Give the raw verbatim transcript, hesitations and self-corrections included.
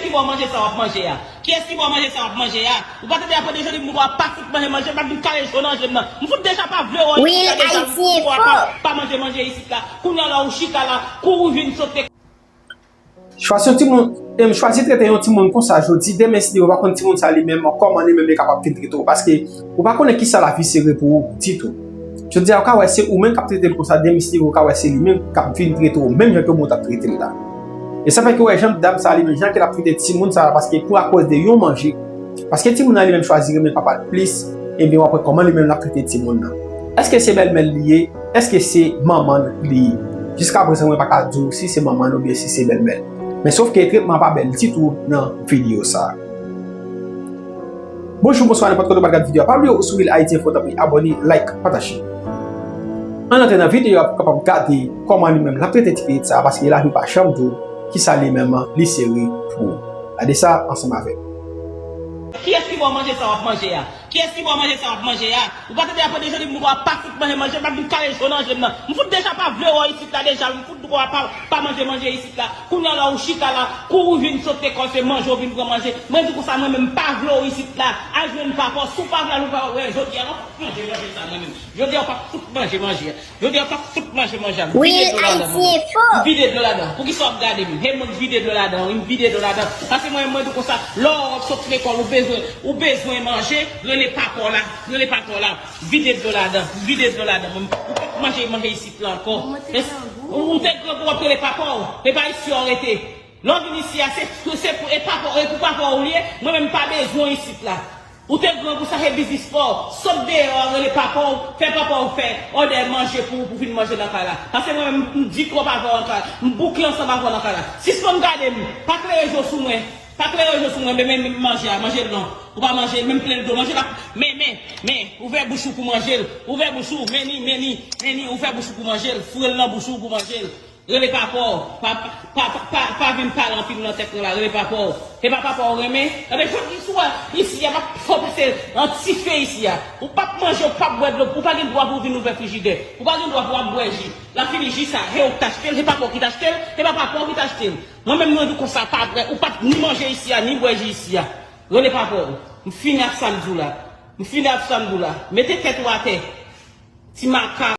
Kiyès ki ba w manje sa w ap manje a? Kiyès ki ba w manje sa w ap manje a? Ou pa tande apre de jodi m di w pa fout manje manje, m pa vin kale cho nan je m nan. M fout deja pa vle wè w isit la deja, m fout di w pa, pa manje manje isit la. Kounye a la ou chita la, kou ou vin sote. Chwazi yon timoun, em, chwazi trete yon timoun konsa jodi, demen si Dye vle w pa konn timoun sa li menm, kòman li menm li kapab vin trete w. Paske ou pa konnen kisa lavi sere pou ou ditou. Jodi a, ou ka wè se ou menm k ap trete l konsa, demen si Dye vle w ka wè se li menm k ap vin trete w, menm jan ke moun t ap trete l la. E sa fè ke w wè jan dam sa li menm, jan ke l ap trete timoun sa, paske pou akoz de yon manje, paske timoun nan li menm chwazi renmen papa l plis, ebyen w ap wè kòman li menm l ap trete timoun nan. Èske se bèlmè l li ye? Èske se manman l li ye? Jiskaprezan mwen pa ka di w si se manman l oubyen si se bèlmè l. Men sof ke tretman an pa bèl ditou nan videyo sa. Bonjou, bonswa, nenpòt kote w pral gad videyo a. Pa bliye w sou Real Haiti Info, tanpri abòne, like, pataje. Ann antre nan videyo a pou w kapab gade kòman li menm l ap trete ti pitit sa a, paske lavi pa janm di w kisa li menm li sere pou ou. Gade sa ansanm avè m. Kiyès ki ba w manje sa w ap manje a? Kiyès ki ba w manje sa w ap manje a? Ou pa tande apre de jodi m di w pa fout manje manje, m pa vin kale cho nan je m nan. M fout deja pa vle wè w isit la deja, m fout di w pa, pa manje manje isit la. Kounye a la ou chita la, kou ou vin sote kò se manje w vin pran manje. Mwen di konsa mwen menm m pa vle w isit la. Al jwenn papa w, si w pa vle al ou pa wè jodi a, m ap fout manje manje sa mwen menm. Jodi a w pa fout manje manje a. Jodi a w pa fout manje manje a. M vide dlo ladan mwen menm. M vide dlo ladan. Poukisa w ap gade m? He mwen m vide dlo ladan, wi, m vide dlo ladan. Paske mwen menm mwen di konsa, lè w ap soti lekòl ou bezwen, ou bezwen manje, rele papa w la, rele papa w la. Vide dlo ladan, vide dlo ladan. Mwen, ou p ap manje manje isit la ankò. Ou te grangou w ap rele papa w. E pa isi w rete. Lè w vin isi a, se, se pou, e papa, e pou papa w li ye. Mwen menm m pa bezwen w isit la. Ou te grangou sa se biznis pa w. Sot deyò a, rele papa w, fè papa w fè òdè manje pou ou, pou vin manje nan kay la. Paske mwen menm, m di twòp avè w nan kay la. M boukle ansanm avè w nan kay la. Sispann gade m. Pa klere je w sou mwen. Pa klere je w sou mwen, men, men, men manje a, manje l non. Ou pa manje l, menm plen dlo, manje l ap, men, men, men, ouvè bouch ou pou manje l. Ouvè bouch ou, men ni, men ni, men ni, ouvè bouch ou pou manje l. Foure l nan bouch ou pou manje l. Rele papa w. Pa, pa, pa, pa, pa vin pale anpil nan tèt mwen la, rele papa w. Se pa papa w renmen? Enben, jodi swa, isi a, m ap fè w pase an ti fe isi a. Ou p ap manje, ou p ap bwè dlo, ou pa gen dwa pou w vin ouvè frijidè. Ou pa gen dwa pou w ap bwè ji. Lafini ji sa, se ou ki t achte l, se papa w ki t achte l, se pa papa w ki t achte l. Mwen menm mwen di konsa pa vre, ou pa t ni manje isi a, ni bwè ji isi a. Rele papa w. M fini ak sa m di w la. M fini ak sa m di w la. Mete tèt ou atè. Ti maka.